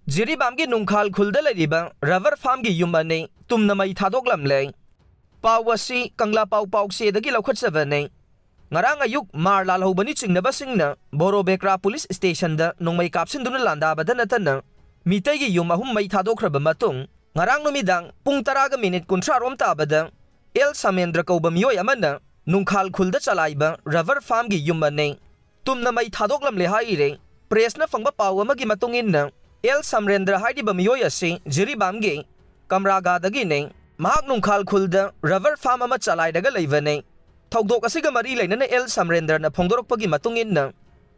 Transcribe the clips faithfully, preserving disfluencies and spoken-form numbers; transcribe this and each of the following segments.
ꯖꯤꯔꯤꯕꯥꯝꯒꯤ ꯅꯨꯡꯈꯥꯜ ꯈꯨꯜꯗ ꯂꯩꯔꯤꯕ ꯔꯕꯔ ꯐꯥꯔꯝꯒꯤ ꯌꯨꯝ ꯑꯅꯤ ꯇꯨꯝꯅ ꯃꯩ ꯊꯥꯗꯣꯛꯂꯝꯂꯦ꯫ ꯄꯥꯎ ꯑꯁꯤ ꯀꯪꯂꯥ ꯄꯥꯎ ꯄꯥꯎꯆꯦꯗꯒꯤ ꯂꯧꯈꯠꯆꯕꯅꯤ꯫ ꯉꯔꯥꯡ ꯑꯌꯨꯛ ꯃꯥꯔ ꯂꯥꯜꯍꯧꯕꯅꯤ ꯆꯤꯡꯅꯕꯁꯤꯡꯅ ꯕꯣꯔꯣꯕꯦꯀ꯭ꯔꯥ ꯄꯨꯂꯤꯁ ꯁ꯭ꯇꯦꯁꯟꯗ ꯅꯣꯡꯃꯩ ꯀꯥꯞꯁꯤꯟꯗꯨꯅ ꯂꯥꯟꯗꯥꯕꯗ ꯅꯠꯇꯅ ꯃꯤꯇꯩꯒꯤ ꯌꯨꯝ ꯑꯍꯨꯝ ꯃꯩ ꯊꯥꯗꯣꯛꯈ꯭ꯔꯕ ꯃꯇꯨꯡ, ꯉꯔꯥꯡ ꯅꯨꯃꯤꯗꯥꯡ ꯄꯨꯡ ꯇꯔꯥꯒ ꯃꯤꯅꯤꯠ ꯀꯨꯟꯊ꯭ꯔꯥ ꯔꯣꯝ ꯇꯥꯕꯗ ꯑꯦꯜ ꯁꯃꯦꯟꯗ꯭ꯔ ꯀꯧꯕ ꯃꯤꯑꯣꯏ ꯑꯃꯅ ꯅꯨꯡꯈꯥꯜ ꯈꯨꯜꯗ ꯆꯂꯥꯏꯕ ꯔꯕꯔ ꯐꯥꯔꯝꯒꯤ ꯌꯨꯝ ꯑꯅꯤ ꯇꯨꯝꯅ ꯃꯩ ꯊꯥꯗꯣꯛꯂꯝꯂꯦ ꯍꯥꯏꯔꯦ꯫ ꯄ꯭ꯔꯦꯁꯅ ꯐꯪꯕ ꯄꯥꯎ ꯑꯃꯒꯤ ꯃꯇꯨꯡ ꯏꯟꯅ, ꯑꯦꯜ ꯁꯃꯔꯦꯟꯗ꯭ꯔ ꯍꯥꯏꯔꯤꯕ ꯃꯤꯑꯣꯏ ꯑꯁꯤ ꯖꯤꯔꯤꯕꯥꯝꯒꯤ ꯀꯝꯔꯥꯒꯥꯗꯒꯤꯅꯤ꯫ ꯃꯍꯥꯛ ꯅꯨꯡꯈꯥꯜ ꯈꯨꯜꯗ ꯔꯕꯔ ꯐꯥꯔꯝ ꯑꯃ ꯆꯂꯥꯏꯔꯒ ꯂꯩꯕꯅꯤ꯫ ꯊꯧꯗꯣꯛ ꯑꯁꯤꯒ ꯃꯔꯤ ꯂꯩꯅꯅ ꯑꯦꯜ ꯁꯃꯔꯦꯟꯗ꯭ꯔꯅ ꯐꯣꯡꯗꯣꯔꯛꯄꯒꯤ ꯃꯇꯨꯡ ꯏꯟꯅ,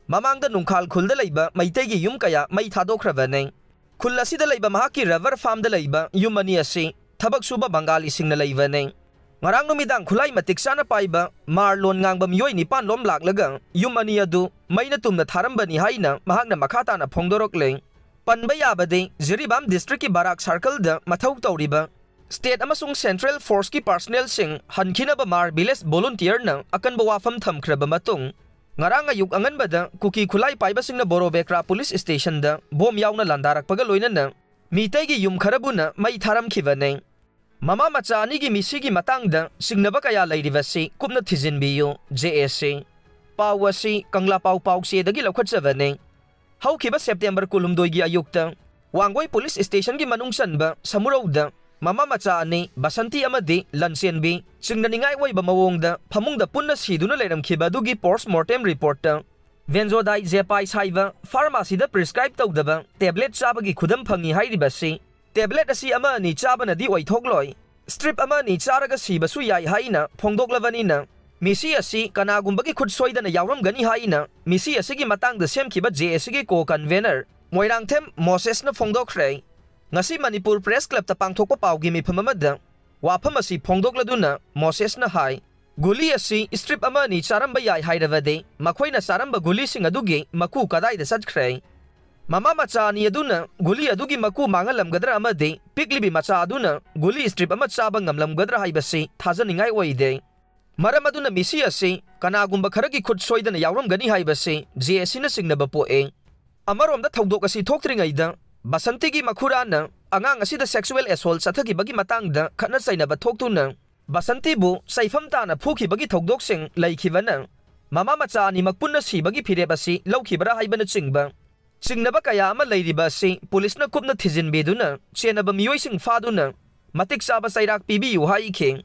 ꯃꯃꯥꯡꯗ ꯅꯨꯡꯈꯥꯜ ꯈꯨꯜꯗ ꯂꯩꯕ ꯃꯩꯇꯩꯒꯤ ꯌꯨꯝ ꯀꯌꯥ ꯃꯩ ꯊꯥꯗꯣꯛꯈ꯭ꯔꯕꯅꯤ꯫ ꯈꯨꯜ ꯑꯁꯤꯗ ꯂꯩꯕ ꯃꯍꯥꯛꯀꯤ ꯔꯕꯔ ꯐꯥꯔꯝꯗ ꯂꯩꯕ ꯌꯨꯝ ꯑꯅꯤ ꯑꯁꯤ ꯊꯕꯛ ꯁꯨꯕ ꯕꯪꯒꯥꯂꯤꯁꯤꯡꯅ ꯂꯩꯕꯅꯤ꯫ ꯉꯔꯥꯡ ꯅꯨꯃꯤꯗꯥꯡ ꯈꯨꯠꯂꯥꯏ ꯃꯇꯤꯛ ꯆꯥꯅ ꯄꯥꯏꯕ ꯃꯥꯔ ꯂꯣꯟ ꯉꯥꯡꯕ ꯃꯤꯑꯣꯏ ꯅꯤꯄꯥꯟ ꯂꯣꯝ ꯂꯥꯛꯂꯒ ꯌꯨꯝ ꯑꯅꯤ ꯑꯗꯨ ꯃꯩꯅ ꯇꯨꯝꯅ ꯊꯥꯔꯝꯕꯅꯤ ꯍꯥꯏꯅ ꯃꯍꯥꯛꯅ ꯃꯈꯥ ꯇꯥꯅ ꯐꯣꯡꯗꯣꯔꯛꯂꯦ꯫ ꯄꯟꯕ ꯌꯥꯕꯗꯤ, ꯖꯤꯔꯤꯕꯥꯝ ꯗꯤꯁꯇ꯭ꯔꯤꯛꯀꯤ ꯕꯔꯥꯛ ꯁꯥꯔꯀꯜꯗ ꯃꯊꯧ ꯇꯧꯔꯤꯕ ꯁ꯭ꯇꯦꯠ ꯑꯃꯁꯨꯡ ꯁꯦꯟꯇ꯭ꯔꯦꯜ ꯐꯣꯔꯁꯀꯤ ꯄꯥꯔꯁꯅꯦꯜꯁꯤꯡ ꯍꯟꯈꯤꯅꯕ ꯃꯥꯔ ꯚꯤꯂꯦꯖ ꯚꯣꯂꯨꯟꯇꯤꯌꯔꯅ ꯑꯀꯟꯕ ꯋꯥꯐꯝ ꯊꯝꯈ꯭ꯔꯕ ꯃꯇꯨꯡ, ꯉꯔꯥꯡ ꯑꯌꯨꯛ ꯑꯉꯟꯕꯗ ꯀꯨꯀꯤ ꯈꯨꯠꯂꯥꯏ ꯄꯥꯏꯕꯁꯤꯡꯅ ꯕꯣꯔꯣꯕꯦꯀ꯭ꯔꯥ ꯄꯨꯂꯤꯁ ꯁ꯭ꯇꯦꯁꯟꯗ ꯕꯣꯝ ꯌꯥꯎꯅ ꯂꯥꯟꯗꯥꯔꯛꯄꯒ ꯂꯣꯏꯅꯅ ꯃꯤꯇꯩꯒꯤ ꯌꯨꯝ ꯈꯔꯕꯨꯅ ꯃꯩ ꯊꯥꯔꯝꯈꯤꯕꯅꯤ꯫ ꯃꯃꯥ ꯃꯆꯥ ꯑꯅꯤꯒꯤ ꯃꯤꯁꯤꯒꯤ ꯃꯇꯥꯡꯗ ꯆꯤꯡꯅꯕ ꯀꯌꯥ ꯂꯩꯔꯤꯕꯁꯤ ꯀꯨꯞꯅ ꯊꯤꯖꯤꯟꯕꯤꯌꯨ, ꯖꯦ ꯑꯦ ꯁꯤ꯫ ꯄꯥꯎ ꯑꯁꯤ ꯀꯪꯂꯥ ꯄꯥꯎ ꯄꯥꯎꯆꯦꯗꯒꯤ ꯂꯧꯈꯠꯆꯕꯅꯤ꯫ ꯍꯧꯈꯤꯕ ꯁꯦꯞꯇꯦꯝꯕꯔ ꯀꯨꯟꯍꯨꯝꯗꯣꯏꯒꯤ ꯑꯌꯨꯛꯇ ꯋꯥꯡꯒꯣꯏ ꯄꯨꯂꯤꯁ ꯁ꯭ꯇꯦꯁꯟꯒꯤ ꯃꯅꯨꯡ ꯆꯟꯕ ꯁꯃꯨꯔꯧꯗ ꯃꯃꯥ ꯃꯆꯥ ꯑꯅꯤ, ꯕꯁꯟꯇꯤ ꯑꯃꯗꯤ ꯂꯟꯆꯦꯟꯕꯤ, ꯆꯤꯡꯅꯅꯤꯡꯉꯥꯏ ꯑꯣꯏꯕ ꯃꯑꯣꯡꯗ ꯐꯃꯨꯡꯗ ꯄꯨꯟꯅ ꯁꯤꯗꯨꯅ ꯂꯩꯔꯝꯈꯤꯕ ꯑꯗꯨꯒꯤ ꯄꯣꯁ ꯃꯣꯔꯇꯦꯝ ꯔꯤꯄꯣꯔꯠꯇ ꯚꯦꯟꯖꯣꯗꯥꯏꯖꯦꯄꯥꯏꯁ ꯍꯥꯏꯕ ꯐꯥꯔꯃꯥꯁꯤꯗ ꯄ꯭ꯔꯤꯁꯀ꯭ꯔꯥꯏꯕ ꯇꯧꯗꯕ ꯇꯦꯕ꯭ꯂꯦꯠ ꯆꯥꯕꯒꯤ ꯈꯨꯗꯝ ꯐꯪꯏ ꯍꯥꯏꯔꯤꯕꯁꯤ꯫ ꯇꯦꯕ꯭ꯂꯦꯠ ꯑꯁꯤ ꯑꯃ ꯑꯅꯤ ꯆꯥꯕꯅꯗꯤ ꯑꯣꯏꯊꯣꯛꯂꯣꯏ꯫ ꯁ꯭ꯇ꯭ꯔꯤꯞ ꯑꯃ ꯑꯅꯤ ꯆꯥꯔꯒ ꯁꯤꯕꯁꯨ ꯌꯥꯏ ꯍꯥꯏꯅ ꯐꯣꯡꯗꯣꯛꯂꯕꯅꯤꯅ, ꯃꯤꯁꯤ ꯑꯁꯤ ꯀꯅꯥꯒꯨꯝꯕꯒꯤ ꯈꯨꯠ ꯁꯣꯏꯗꯅ ꯌꯥꯎꯔꯝꯒꯅꯤ ꯍꯥꯏꯅ ꯃꯤꯁꯤ ꯑꯁꯤꯒꯤ ꯃꯇꯥꯡꯗ ꯁꯦꯝꯈꯤꯕ ꯖꯦ ꯑꯦ ꯁꯤꯒꯤ ꯀꯣ ꯀꯟꯚꯦꯅꯔ ꯃꯣꯏꯔꯥꯡꯊꯦꯝ ꯃꯣꯁꯦꯁꯅ ꯐꯣꯡꯗꯣꯛꯈ꯭ꯔꯦ꯫ ꯉꯁꯤ ꯃꯅꯤꯄꯨꯔ ꯄ꯭ꯔꯦꯁ ꯀ꯭ꯂꯕꯇ ꯄꯥꯡꯊꯣꯛꯄ ꯄꯥꯎꯒꯤ ꯃꯤꯐꯝ ꯑꯃꯗ ꯋꯥꯐꯝ ꯑꯁꯤ ꯐꯣꯡꯗꯣꯛꯂꯗꯨꯅ ꯃꯣꯁꯦꯁꯅ ꯍꯥꯏ, ꯒꯨꯂꯤ ꯑꯁꯤ ꯁ꯭ꯇ꯭ꯔꯤꯞ ꯑꯃ ꯑꯅꯤ ꯆꯥꯔꯝꯕ ꯌꯥꯏ ꯍꯥꯏꯔꯕꯗꯤ, ꯃꯈꯣꯏꯅ ꯆꯥꯔꯝꯕ ꯒꯨꯂꯤꯁꯤꯡ ꯑꯗꯨꯒꯤ ꯃꯀꯨ ꯀꯗꯥꯏꯗ ꯆꯠꯈ꯭ꯔꯦ? ꯃꯃꯥ ꯃꯆꯥ ꯑꯅꯤ ꯑꯗꯨꯅ ꯒꯨꯂꯤ ꯑꯗꯨꯒꯤ ꯃꯀꯨ ꯃꯥꯡꯍꯜꯂꯝꯒꯗ꯭ꯔꯥ ꯑꯃꯗꯤ ꯄꯤꯛꯂꯤꯕꯤ ꯃꯆꯥ ꯑꯗꯨꯅ ꯒꯨꯂꯤ ꯁ꯭ꯇ꯭ꯔꯤꯞ ꯑꯃ ꯆꯥꯕ ꯉꯝꯂꯝꯒꯗ꯭ꯔꯥ ꯍꯥꯏꯕꯁꯤ ꯊꯥꯖꯅꯤꯡꯉꯥꯏ ꯑꯣꯏꯗꯦ꯫ ꯃꯔꯝ ꯑꯗꯨꯅ ꯃꯤꯁꯤ ꯑꯁꯤ ꯀꯅꯥꯒꯨꯝꯕ ꯈꯔꯒꯤ ꯈꯨꯠ ꯁꯣꯏꯗꯅ ꯌꯥꯎꯔꯝꯒꯅꯤ ꯍꯥꯏꯕꯁꯤ ꯖꯦ ꯑꯦ ꯁꯤꯅ ꯆꯤꯡꯅꯕ ꯄꯣꯛꯑꯦ꯫ ꯑꯃꯔꯣꯝꯗ ꯊꯧꯗꯣꯛ ꯑꯁꯤ ꯊꯣꯛꯇ꯭ꯔꯤꯉꯩꯗ ꯕꯁꯟꯇꯤꯒꯤ ꯃꯈꯨꯔꯥꯅ ꯑꯉꯥꯡ ꯑꯁꯤꯗ sexual assault ꯆꯠꯊꯈꯤꯕꯒꯤ ꯃꯇꯥꯡꯗ ꯈꯠꯅ ꯆꯩꯅꯕ ꯊꯣꯛꯇꯨꯅ ꯕꯁꯟꯇꯤꯕꯨ ꯆꯩꯐꯝ ꯇꯥꯅ ꯐꯨꯈꯤꯕꯒꯤ ꯊꯧꯗꯣꯛꯁꯤꯡ ꯂꯩꯈꯤꯕꯅ ꯃꯃꯥ ꯃꯆꯥ ꯑꯅꯤꯃꯛ ꯄꯨꯟꯅ ꯁꯤꯕꯒꯤ ꯐꯤꯔꯦꯞ ꯑꯁꯤ ꯂꯧꯈꯤꯕ꯭ꯔꯥ ꯍꯥꯏꯕꯅꯆꯤꯡꯕ ꯆꯤꯡꯅꯕ ꯀꯌꯥ ꯑꯃ ꯂꯩꯔꯤꯕ ꯑꯁꯤ ꯄꯨꯂꯤꯁꯅ ꯀꯨꯞꯅ ꯊꯤꯖꯤꯟꯕꯤꯗꯨꯅ ꯆꯦꯟꯅꯕ ꯃꯤꯑꯣꯏꯁꯤꯡ ꯐꯥꯗꯨꯅ ꯃꯇꯤꯛ ꯆꯥꯕ ꯆꯩꯔꯥꯛ ꯄꯤꯕꯤꯌꯨ ꯍꯥꯏꯈꯤ꯫